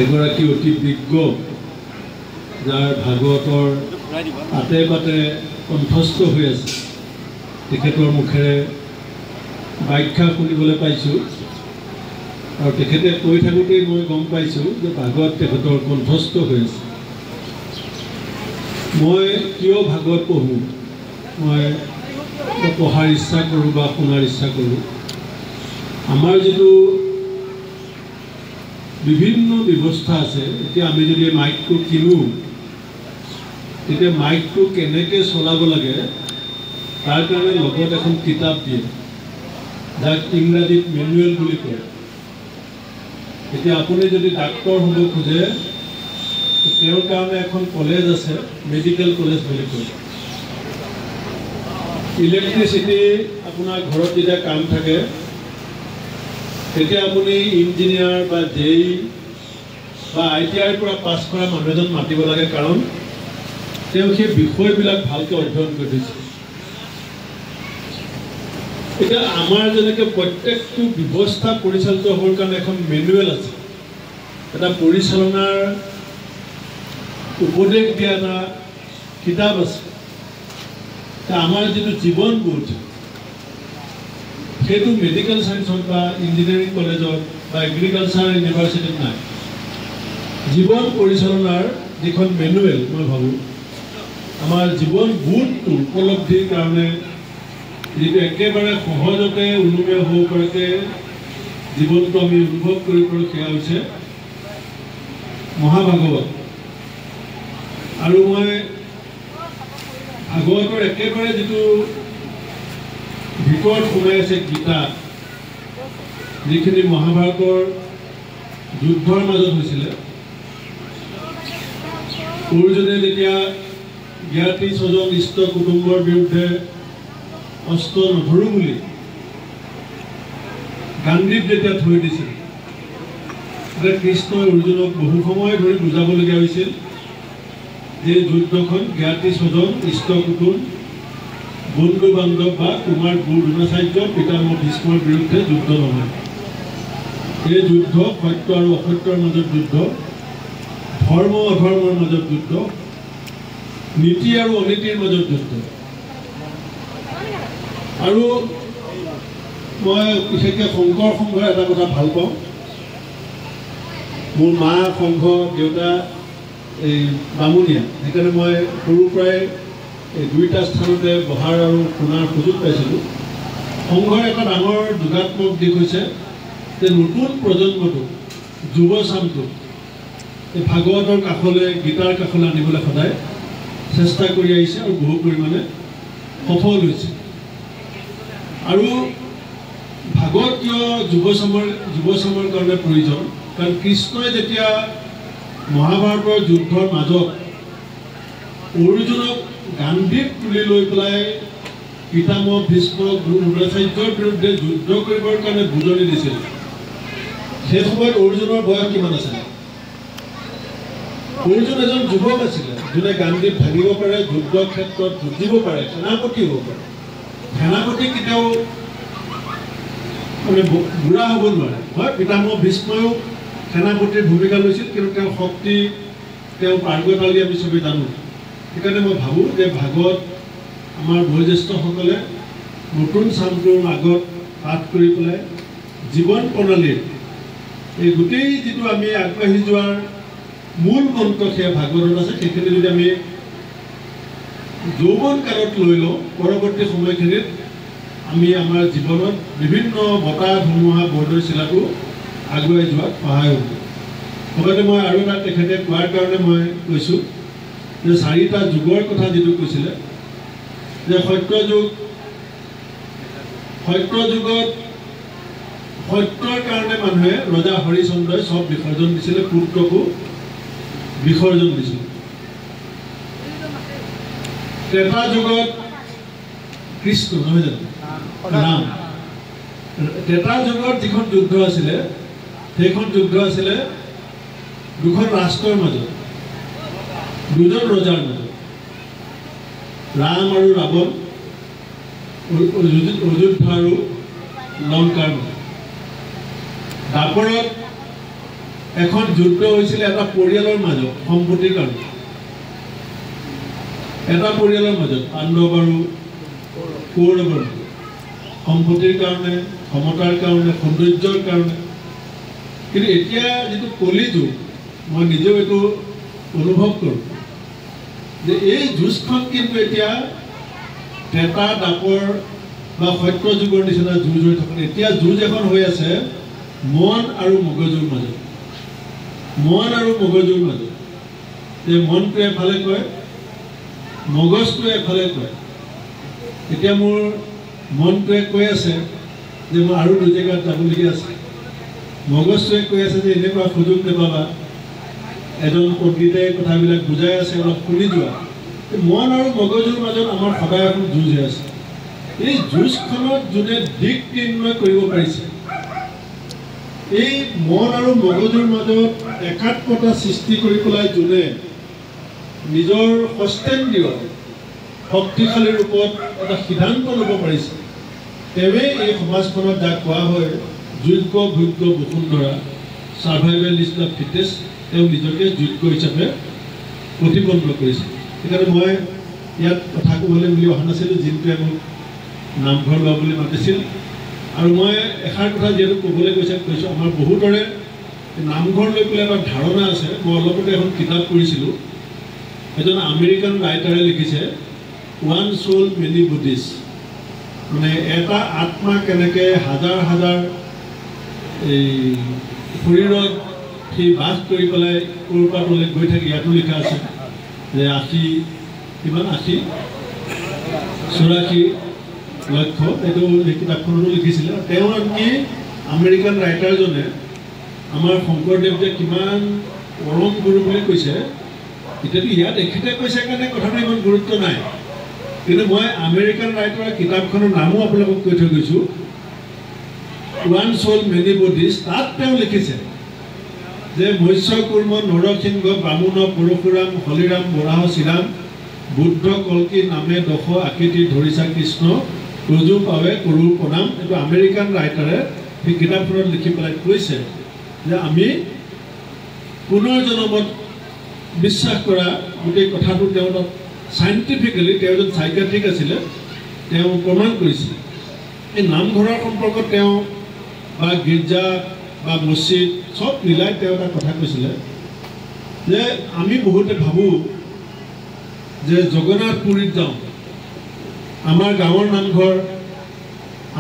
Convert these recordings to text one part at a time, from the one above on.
এগৰাকী অতি বিজ্ঞ, যাৰ ভাগৱতৰ পাতে পাতে কণ্ঠস্থ হৈ আছে, তেখেতৰ মুখেৰে ব্যাখ্যা শুনিবলৈ পাইছোঁ। আৰু তেখেতে কৈ থাকোঁতেই মই গম পাইছোঁ যে ভাগৱত তেখেতৰ কণ্ঠস্থ হৈ আছে। মই কিয় ভাগৱত পঢ়োঁ, মই পঢ়াৰ ইচ্ছা কৰোঁ বা শুনাৰ ইচ্ছা কৰোঁ, আমাৰ যিটো বিভিন্ন ব্যৱস্থা আছে, এতিয়া আমি যদি মাইকটো কিনো, তেতিয়া মাইকটো কেনেকৈ চলাব লাগে তাৰ কাৰণে লগত এখন কিতাপ দিয়ে, যাক ইংৰাজীত মেনুৱেল বুলি কয়। এতিয়া আপুনি যদি ডাক্তৰ হ'ব খোজে, তেওঁৰ কাৰণে এখন কলেজ আছে, মেডিকেল কলেজ বুলি কয়। ইলেক্ট্ৰিচিটি আপোনাৰ ঘৰত যেতিয়া কাম থাকে, তেতিয়া আপুনি ইঞ্জিনিয়াৰ বা জে ই বা I T আইৰ পৰা পাছ কৰা মানুহ এজন মাতিব লাগে, কাৰণ তেওঁ সেই বিষয়বিলাক ভালকৈ অধ্যয়ন কৰি থৈছে। এতিয়া আমাৰ যেনেকৈ প্ৰত্যেকটো ব্যৱস্থা পৰিচালিত হ'বৰ কাৰণে এখন মেনুৱেল আছে, এটা পৰিচালনাৰ উপদেশ দিয়া এটা কিতাপ আছে, আমাৰ যিটো জীৱনবোধ, সেইটো মেডিকেল ছায়েন্সত বা ইঞ্জিনিয়াৰিং কলেজত বা এগ্ৰিকালচাৰ ইউনিভাৰ্চিটিত নাই। জীৱন পৰিচালনাৰ যিখন মেনুৱেল, মই ভাবোঁ আমাৰ জীৱনবোধটো উপলব্ধিৰ কাৰণে যিটো একেবাৰে সহজতে অনুমেয় হ'ব পৰাকৈ জীৱনটো আমি অনুভৱ কৰিব পাৰোঁ, সেয়া হৈছে মহাভাগৱত। আৰু মই ভাগৱতৰ একেবাৰে যিটো ভিতৰত সোমাই আছে গীতা, যিখিনি মহাভাৰতৰ যুদ্ধৰ মাজত হৈছিলে, অৰ্জুনে যেতিয়া জ্ঞাতি স্বজন ইষ্ট কুটুম্বৰ বিৰুদ্ধে অস্ত্ৰ নধৰোঁ বুলি গান্ধীক যেতিয়া থৈ দিছিল, তেতিয়া কৃষ্ণই অৰ্জুনক বহু সময় ধৰি বুজাবলগীয়া হৈছিল যে যুদ্ধখন জ্ঞাতি স্বজন ইষ্ট কুটুম বন্ধু বান্ধৱ বা তোমাৰ গুৰু দ্ৰোণাচাৰ্য পিতামহ ভীষ্মৰ বিৰুদ্ধে যুদ্ধ নহয়। এই যুদ্ধ সত্য আৰু অসত্যৰ মাজত যুদ্ধ, ধৰ্ম অধৰ্মৰ মাজত যুদ্ধ, নীতি আৰু অনীতিৰ মাজত যুদ্ধ। আৰু মই বিশেষকৈ শংকৰ সংঘৰ এটা কথা ভাল পাওঁ। মোৰ মা সংঘ, দেউতা এই বামুণীয়া, সেইকাৰণে মই সৰুৰ পৰাই এই দুইটা স্থানতে বহাৰ আৰু শুনাৰ সুযোগ পাইছিলোঁ। সংঘৰ এটা ডাঙৰ যোগাত্মক দিশ হৈছে যে নতুন প্ৰজন্মটোক, যুৱচামটোক এই ভাগৱতৰ কাষলৈ, গীতাৰ কাষলৈ আনিবলৈ সদায় চেষ্টা কৰি আহিছে আৰু বহু পৰিমাণে সফল হৈছে। আৰু ভাগৱত কিয় যুৱচামৰ কাৰণে প্ৰয়োজন? কাৰণ কৃষ্ণই যেতিয়া মহাভাৰতৰ যুদ্ধৰ মাজত অৰ্জুনক গান্ধীক তুলি লৈ পেলাই পিতামহ ভীষ্ম গুৰু দ্ৰোণাচাৰ্যৰ বিৰুদ্ধে যুদ্ধ কৰিবৰ কাৰণে বুজনি দিছিল, সেই সময়ত অৰ্জুনৰ বয়স কিমান আছিলে? অৰ্জুন এজন যুৱক আছিলে, যোনে গান্ধীক ভাঙিব পাৰে, যুদ্ধ ক্ষেত্ৰত যুঁজিব পাৰে, সেনাপতি হ'ব পাৰে। সেনাপতি কেতিয়াও মানে বুঢ়া হ'ব নোৱাৰে। হয়, পিতামহ ভীষ্ময়ো সেনাপতিৰ ভূমিকা লৈছিল, কিন্তু তেওঁৰ শক্তি, তেওঁৰ পাৰ্গতালি আমি চবেই জানো। সেইকাৰণে মই ভাবোঁ যে ভাগৱত আমাৰ বয়োজ্যেষ্ঠসকলে নতুন চামটোৰ আগত পাঠ কৰি পেলাই জীৱন প্ৰণালীৰ এই গোটেই যিটো আমি আগবাঢ়ি যোৱাৰ মূল মন্ত্ৰ সেয়া ভাগৱতত আছে, সেইখিনি যদি আমি যৌৱন কালত লৈ লওঁ, পৰৱৰ্তী সময়খিনিত আমি আমাৰ জীৱনত বিভিন্ন বতাহ ধুমুহা বৰদৈচিলাটো আগুৱাই যোৱাত সহায় হ'ব। লগতে মই আৰু এটা তেখেতে কোৱাৰ কাৰণে মই কৈছোঁ যে চাৰিটা যুগৰ কথা যিটো কৈছিলে, যে সত্যযুগ, সত্যযুগত সত্যৰ কাৰণে মানুহে ৰজা হৰিচন্দ্ৰই চব বিসৰ্জন দিছিলে, পুত্ৰকো বিসৰ্জন দিছিলে। ত্ৰেতা যুগত কৃষ্ণ নহয় জানো, ৰাম। ত্ৰেতা যুগত যিখন যুদ্ধ আছিলে, সেইখন যুদ্ধ আছিলে দুখন ৰাষ্ট্ৰৰ মাজত, দুজন ৰজাৰ মাজত, ৰাম আৰু ৰাৱণ, অযোধ্যা আৰু লংকাৰ মাজত। দ্বাপৰত এখন যুদ্ধ হৈছিলে এটা পৰিয়ালৰ মাজত সম্পত্তিৰ কাৰণে, এটা পৰিয়ালৰ মাজত পাণ্ডৱ আৰু কৌৰৱৰ মাজত সম্পত্তিৰ কাৰণে, ক্ষমতাৰ কাৰণে, সৌন্দৰ্যৰ কাৰণে। কিন্তু এতিয়া যিটো কলিযুগ, মই নিজেও এইটো অনুভৱ কৰোঁ যে এই যুঁজখন কিন্তু এতিয়া ত্ৰেতা দাপৰ বা সত্য যুগৰ নিচিনা যুঁজ হৈ থকা নাই। এতিয়া যুঁজ এখন হৈ আছে মন আৰু মগজুৰ মাজত, মন আৰু মগজুৰ মাজত। যে মনটোৱে এফালে কয়, মগজটোৱে এফালে কয়। এতিয়া মোৰ মনটোৱে কৈ আছে যে মই আৰু দুই জেগাত যাবলগীয়া আছে, মগজটোৱে কৈ আছে যে এনেকুৱা সুযোগ নাপাবা, এজন পণ্ডিতে কথাবিলাক বুজাই আছে, অলপ শুনি যোৱা। মন আৰু মগজুৰ মাজত আমাৰ সদায় এখন যুঁজ হৈ আছে। এই যুঁজখনত যোনে দিক নিৰ্ণয় কৰিব পাৰিছে, এই মন আৰু মগজুৰ মাজত একাত্মতা সৃষ্টি কৰি পেলাই যোনে নিজৰ সস্তেন্দ্ৰিয় শক্তিশালী ৰূপত এটা সিদ্ধান্ত ল'ব পাৰিছে, তেওঁৱেই এই সমাজখনত যাক কোৱা হয় যোগ্য ভোগ্য বসুন্ধৰা, ছাৰ্ভাইভেল is the fittest, তেওঁ নিজকে যোগ্য হিচাপে প্ৰতিপন্ন কৰিছে। সেইকাৰণে মই ইয়াত কথা ক'বলৈ বুলি অহা নাছিলোঁ, যিটোৱে মোক নামঘৰ লোৱা বুলি মাতিছিল। আৰু মই এষাৰ কথা যিহেতু ক'বলৈ গৈছে কৈছোঁ, আমাৰ বহুতৰে নামঘৰ লৈ পেলাই এটা ধাৰণা আছে। মই অলপতে এখন কিতাপ পঢ়িছিলোঁ, এজন আমেৰিকান ৰাইটাৰে লিখিছে ওৱান চ'ল মেনি বডিজ, মানে এটা আত্মা কেনেকৈ হাজাৰ হাজাৰ এই শৰীৰত সি বাস কৰি পেলাই ক'ৰ পৰা তলৈ গৈ থাকে। ইয়াতো লিখা আছে যে 80 কিমান 80 84 লক্ষ, এইটো এই কিতাপখনতো লিখিছিলে। তেওঁ আনকি আমেৰিকান ৰাইটাৰজনে আমাৰ শংকৰদেৱ যে কিমান পৰম গুৰু বুলি কৈছে, এতিয়াতো ইয়াত এখেতে কৈছে কাৰণে কথাটো ইমান গুৰুত্ব নাই, কিন্তু মই আমেৰিকান ৰাইটাৰৰ কিতাপখনৰ নামো আপোনালোকক কৈ থৈ গৈছোঁ, ওৱান চ'ল মেনি বডিজ। তাত তেওঁ লিখিছে যে মৎস্য কুৰ্ম নৰসিংহ বামুণ পৰশুৰাম হলিৰাম বৰাহ শ্ৰীৰাম বুদ্ধ কল্কি নামে দশ আকৃতি ধৰিছা কৃষ্ণ ৰজু পাৱে কৰু প্ৰণাম। এইটো আমেৰিকান ৰাইটাৰে সেই কিতাপখনত লিখি পেলাই কৈছে যে আমি পুনৰ জন্মত বিশ্বাস কৰা গোটেই কথাটো তেওঁ তাত চাইণ্টিফিকেলি, তেওঁ এজন চাইকেট্ৰিক আছিলে, তেওঁ প্ৰমাণ কৰিছে। এই নামঘৰৰ সম্পৰ্কত তেওঁ বা গীৰ্জা বা মছজিদ চব মিলাই তেওঁ এটা কথা কৈছিলে যে আমি বহুতে ভাবোঁ যে জগন্নাথ পুৰীত যাওঁ, আমাৰ গাঁৱৰ নামঘৰ,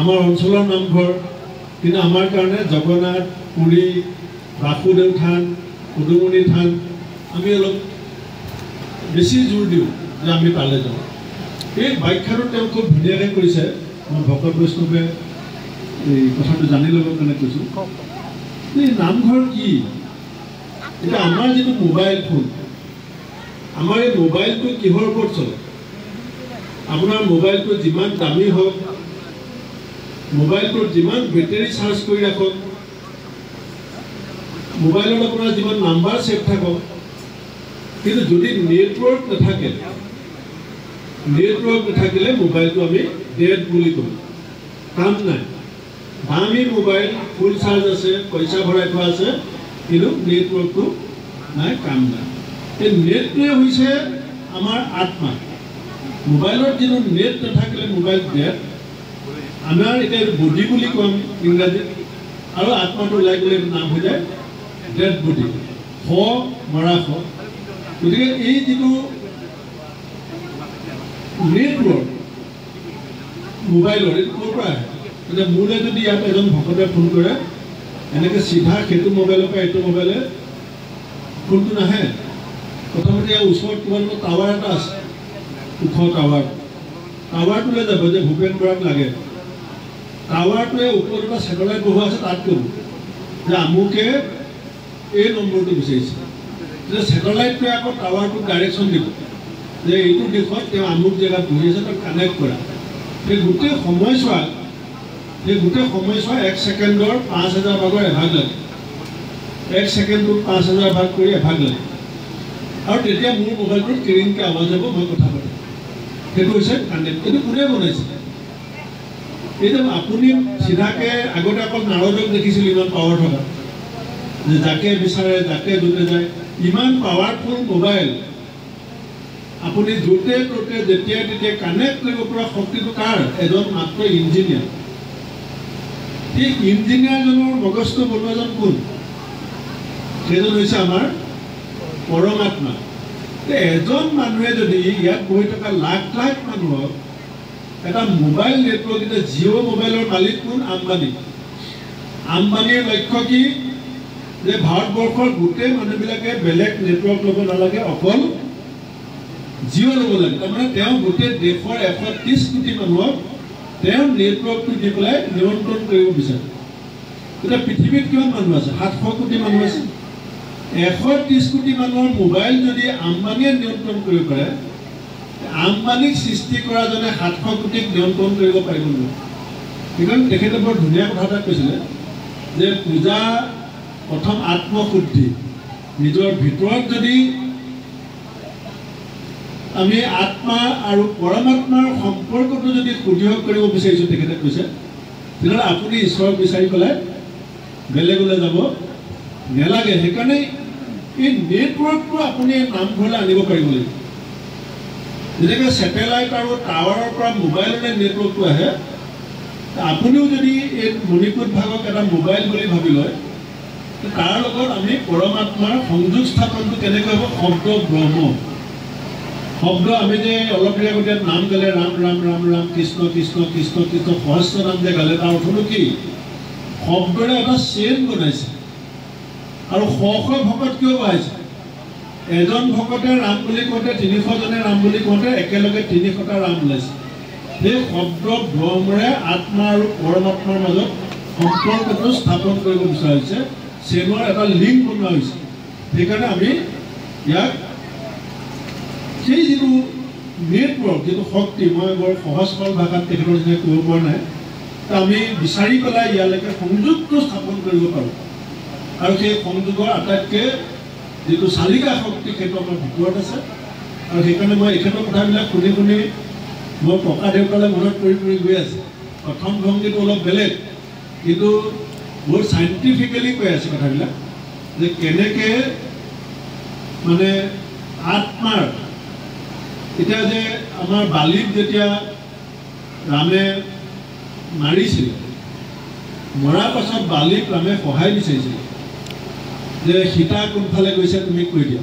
আমাৰ অঞ্চলৰ নামঘৰ, কিন্তু আমাৰ কাৰণে জগন্নাথ পুৰী, বাসুদেৱ থান, পদুমণি থান আমি অলপ বেছি জোৰ দিওঁ যে আমি তালৈ যাওঁ। এই ব্যাখ্যাটো তেওঁ খুব ধুনীয়াকৈ কৰিছে। মই ভকত বৈষ্ণৱে এই কথাটো জানি ল'বৰ কাৰণে কৈছোঁ। এই নামঘৰ কি? এতিয়া আমাৰ যিটো মোবাইল ফোন, আমাৰ এই মোবাইলটো কিহৰ ওপৰত চলে? আপোনাৰ মোবাইলটো যিমান দামী হওক, মোবাইলটোত যিমান বেটেৰী চাৰ্জ কৰি ৰাখক, মোবাইলত আপোনাৰ যিমান নাম্বাৰ ছেভ থাকক, কিন্তু যদি নেটৱৰ্ক নাথাকে, নেটৱৰ্ক নাথাকিলে মোবাইলটো আমি ডেড বুলি কওঁ, কাম নাই। দামী মোবাইল, ফুল চাৰ্জ আছে, পইচা ভৰাই থোৱা আছে, কিন্তু নেটৱৰ্কটো নাই, কাম নাই। এই নেটটোৱে হৈছে আমাৰ আত্মা। মোবাইলত যিটো নেট নাথাকিলে মোবাইল ডেড। আমাৰ এতিয়া বডি বুলি কওঁ আমি ইংৰাজীত, আৰু আত্মাটো ওলাই গ'লে নাম হৈ যায় ডেড বডি, স মৰা স। গতিকে এই যিটো নেটৱৰ্ক মোবাইলৰ, এইটো ক'ৰ পৰা আহে? এতিয়া মোলৈ যদি ইয়াত এজন ভকতে ফোন কৰে, এনেকৈ চিধা সেইটো মোবাইলৰ পৰা এইটো মোবাইলে ফোনটো নাহে। প্ৰথমতে ইয়াৰ ওচৰত তোমালোকৰ টাৱাৰ এটা আছে, ওখ টাৱাৰ, টাৱাৰটোলৈ যাব যে ভূপেন বৰাক লাগে। টাৱাৰটোৱে ওপৰত এটা চেটেলাইট বহোৱা আছে, তাত ক'ব যে আমুকে এই নম্বৰটো বিচাৰিছে। তেতিয়া চেটেলাইটটোৱে আকৌ টাৱাৰটোক ডাইৰেকশ্যন দিব যে এইটো দিশত তেওঁ আমুক জেগাত বহি আছে, তাক কানেক্ট কৰা। সেই গোটেই সময়ছোৱা 1 ছেকেণ্ডৰ 5000 ভাগৰ এভাগ লাগে। 1 ছেকেণ্ডটোত 5000 ভাগ কৰি এভাগ লাগে। আৰু তেতিয়া মোৰ মোবাইলটোত কিৰিংকৈ আৱাজ যাব, মই কথা পাতিম। সেইটো হৈছে কানেক্ট। এইটো কোনে বনাইছে? এইটো আপুনি চিধাকৈ আগতে অকল নাৰদক দেখিছিল ইমান পাৱাৰ থকা, যে যাকে বিচাৰে যাকে য'তে যায়। ইমান পাৱাৰফুল মোবাইল, আপুনি য'তে ত'তে যেতিয়াই তেতিয়া কানেক্ট কৰিব পৰা শক্তিটো কাৰ? এজন মাত্ৰ ইঞ্জিনিয়াৰ। সেই ইঞ্জিনিয়াৰজনৰ মগজটো বনোৱাজন কোন? সেইজন হৈছে আমাৰ পৰমাত্মা। এজন মানুহে যদি ইয়াত বহি থকা লাখ লাখ মানুহক এটা মোবাইল নেটৱৰ্ক, এতিয়া জিঅ' মোবাইলৰ মালিক কোন? আম্বানী। আম্বানীৰ লক্ষ্য কি? যে ভাৰতবৰ্ষৰ গোটেই মানুহবিলাকে বেলেগ নেটৱৰ্ক ল'ব নালাগে, অকল জিঅ' ল'ব লাগে। তাৰমানে তেওঁ গোটেই দেশৰ 130 কোটি মানুহক তেওঁ নেটৱৰ্কটো দি পেলাই নিয়ন্ত্ৰণ কৰিব বিচাৰে। এতিয়া পৃথিৱীত কিমান মানুহ আছে? 700 কোটি মানুহ আছে। 130 কোটি মানুহৰ মোবাইল যদি আম্বানীয়ে নিয়ন্ত্ৰণ কৰিব পাৰে, আম্বানীক সৃষ্টি কৰাজনে 700 কোটিক নিয়ন্ত্ৰণ কৰিব পাৰিব নোৱাৰে। সেইকাৰণে তেখেতে বৰ ধুনীয়া কথা এটা কৈছিলে যে পূজা প্ৰথম আত্মশুদ্ধি, নিজৰ ভিতৰত যদি আমি আত্মা আৰু পৰমাত্মাৰ সম্পৰ্কটো যদি সুদৃঢ় কৰিব বিচাৰিছোঁ, তেখেতে কৈছে, তেতিয়াহ'লে আপুনি ঈশ্বৰক বিচাৰি পেলাই বেলেগলৈ যাব নেলাগে। সেইকাৰণে এই নেটৱৰ্কটো আপুনি নামঘৰলৈ আনিব পাৰিব লাগিব। যেনেকৈ ছেটেলাইট আৰু টাৱাৰৰ পৰা মোবাইললৈ নেটৱৰ্কটো আহে, আপুনিও যদি এই মণিকূট ভাগক এটা মোবাইল বুলি ভাবি লয়, তাৰ লগত আমি পৰমাত্মাৰ সংযোগ স্থাপনটো কেনেকৈ হ'ব? শব্দ ব্ৰহ্ম। শব্দ আমি যে অলপ দেৰি আগতে নাম গালে, ৰাম ৰাম ৰাম ৰাম, কৃষ্ণ কৃষ্ণ কৃষ্ণ কৃষ্ণ, সহস্ৰ নাম যে গালে, তাৰ অৰ্থটো কি? শব্দৰে এটা চেইন বনাইছে। আৰু শ শ ভকত কিয় বহাইছে? এজন ভকতে ৰাম বুলি কওঁতে 300জনে ৰাম বুলি কওঁতে একেলগে 300টা ৰাম ওলাইছে। সেই শব্দ ব্ৰহ্মৰে আত্মা আৰু পৰমাত্মাৰ মাজত সম্পৰ্কটো স্থাপন কৰিব বিচৰা হৈছে, চেইনৰ এটা লিংক বনোৱা হৈছে। সেইকাৰণে আমি ইয়াক সেই যিটো নেটৱৰ্ক, যিটো শক্তি, মই বৰ সহজ সৰল ভাষাত তেখেতৰ নিচিনা ক'ব পৰা নাই, আমি বিচাৰি পেলাই ইয়ালৈকে সংযোগটো স্থাপন কৰিব পাৰোঁ। আৰু সেই সংযোগৰ আটাইতকৈ যিটো চালিকা শক্তি, সেইটো আমাৰ ভিতৰত আছে। আৰু সেইকাৰণে মই এখেতৰ কথাবিলাক শুনি শুনি মই ককা দেউতালৈ মনত পৰি পৰি গৈ আছে। প্ৰথম ভংগীটো অলপ বেলেগ, কিন্তু বহুত চাইণ্টিফিকেলি কৈ আছে কথাবিলাক, যে কেনেকৈ মানে আত্মাৰ, এতিয়া যে আমাৰ বালিক যেতিয়া ৰামে মাৰিছিলে, মৰাৰ পাছত বালিক ৰামে সহায় বিচাৰিছিলে যে সীতা কোনফালে গৈছে তুমি কৈ দিয়া,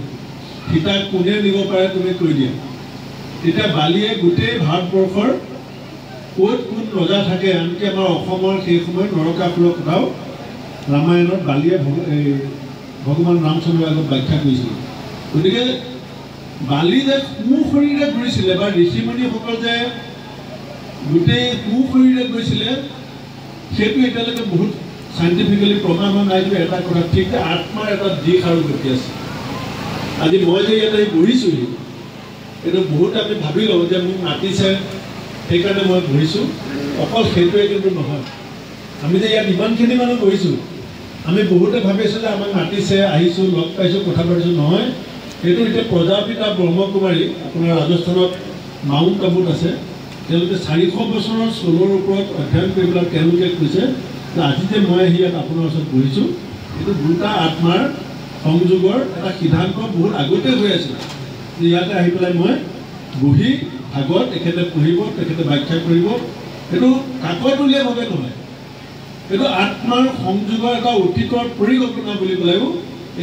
সীতাক কোনে নিব পাৰে তুমি কৈ দিয়া। তেতিয়া বালিয়ে গোটেই ভাৰতবৰ্ষৰ ক'ত কোন ৰজা থাকে, আনকি আমাৰ অসমৰ সেই সময়ত নৰকাসুৰৰ কথাও ৰামায়ণত বালিয়ে ভগৱান ৰামচন্দ্ৰৰ আগত ব্যাখ্যা কৰিছিলে। গতিকে বালি যে সোঁ শৰীৰে ঘূৰিছিলে বা ঋষিমুনিসকল যে গোটেই সোঁ শৰীৰে গৈছিলে, সেইটো এতিয়ালৈকে বহুত চাইণ্টিফিকেলি প্ৰমাণ হোৱা নাই। কিন্তু এটা কথা ঠিক যে আত্মাৰ এটা দিশ আৰু গতি আছে। আজি মই যে ইয়াত আহি বহিছোঁহি, এইটো বহুত আমি ভাবি লওঁ যে মোক মাতিছে সেইকাৰণে মই বহিছোঁ, অকল সেইটোৱে কিন্তু নহয়। আমি যে ইয়াত ইমানখিনি মানুহ বহিছোঁ, আমি বহুতে ভাবিছোঁ যে আমাক মাতিছে, আহিছোঁ, লগ পাইছোঁ, কথা পাতিছোঁ, নহয়। সেইটো এতিয়া প্ৰজাপিতা ব্ৰহ্মকুমাৰী আপোনাৰ ৰাজস্থানত মাউণ্ট আবুত আছে, তেওঁলোকে 400 বছৰৰ চলৰ ওপৰত অধ্যয়ন কৰি পেলাই তেওঁলোকে কৈছে যে আজি যে মই আহি ইয়াত আপোনাৰ ওচৰত বহিছোঁ, এইটো দুটা আত্মাৰ সংযোগৰ এটা সিদ্ধান্ত বহুত আগতে হৈ আছিল যে ইয়াতে আহি পেলাই মই বহি ভাগত তেখেতে পঢ়িব, তেখেতে ব্যাখ্যা কৰিব। এইটো কাকতলীয়াভাৱে নহয়, এইটো আত্মাৰ সংযোগৰ এটা অতীতৰ পৰিকল্পনা বুলি পেলাইও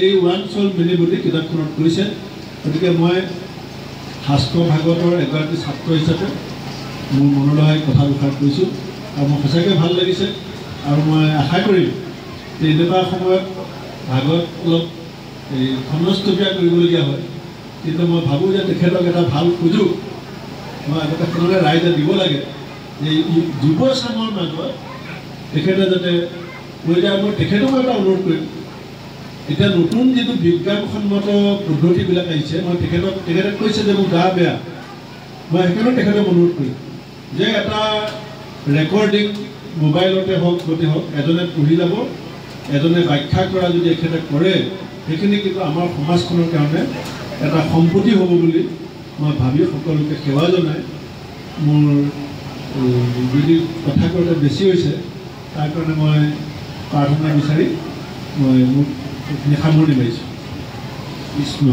এই ওৱান চল মেনি বুলি কিতাপখনত কৈছে। গতিকে মই শাস্ত্ৰ ভাগৱতৰ এগৰাকী ছাত্ৰ হিচাপে মোৰ মনলৈ কথা দুষাৰ কৈছোঁ আৰু মোৰ সঁচাকৈ ভাল লাগিছে। আৰু মই আশা কৰিম যে এনেকুৱা সময়ত ভাগৱত অলপ এই খণ্ডস্তপীয়া কৰিবলগীয়া হয়, কিন্তু মই ভাবোঁ যে তেখেতক এটা ভাল সুযোগ মই আগতে সোনকালে ৰাইজে দিব লাগে যে যুৱচামৰ মাজত তেখেতে যাতে কৈ যায়। মই তেখেতকো এটা অনুৰোধ কৰিম, এতিয়া নতুন যিটো বিজ্ঞানসন্মত পদ্ধতিবিলাক আহিছে, মই তেখেতে কৈছে যে মোৰ গা বেয়া, মই সেইকাৰণে তেখেতক অনুৰোধ কৰিম যে এটা ৰেকৰ্ডিং মোবাইলতে হওক য'তে হওক এজনে পঢ়ি যাব, এজনে ব্যাখ্যা কৰা যদি এখেতে কৰে, সেইখিনি কিন্তু আমাৰ সমাজখনৰ কাৰণে এটা সম্পত্তি হ'ব বুলি মই ভাবি সকলোকে সেৱা জনাই মোৰ যদি কথা কোৱাটো বেছি হৈছে তাৰ কাৰণে মই প্ৰাৰ্থনা বিচাৰি মই মোক এইখিনি সামৰণি মাৰিছোঁ। কৃষ্ণ।